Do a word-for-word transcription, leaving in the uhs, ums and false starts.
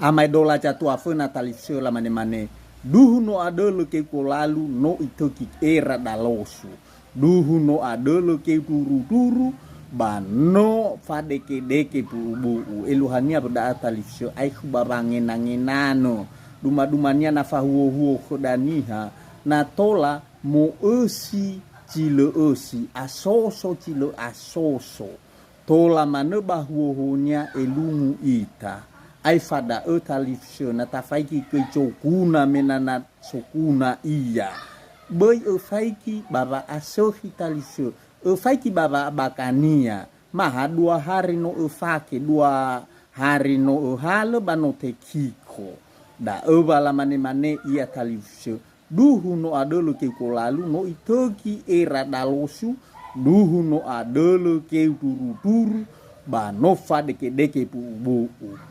Amaedola zatua föna talifusö lamanemane, duhu no adölö keu kolalu no itöki era dalosu. Duhu no adölö keu turuturu, ba no fadekedeke bu'ubu'u. Eluahania ba da'a talifusö aekhu ba wangenangenanö. Dumadumania na fahuohuo khö daniha, na tola mo'ösi zi lö ösi, asoso zi lö asoso. Tola manö ba huohuonia elungu ita. Aefa da'ö talifusö na tafaigi göi zoguna me na na soguna ia. Böi öfaigi ba wa'asökhi talifusö, öfaigi ba wa'abakania. Ma ha dua hari no öfake, dua hari no öhalö ba no tekiko. Da'ö wa lamanemane ia talifusö, duhu no adölö keu kolalu no itöki era dalosu, duhu no adölö keu turuturu, ba no fadekedeke bu'ubu'u.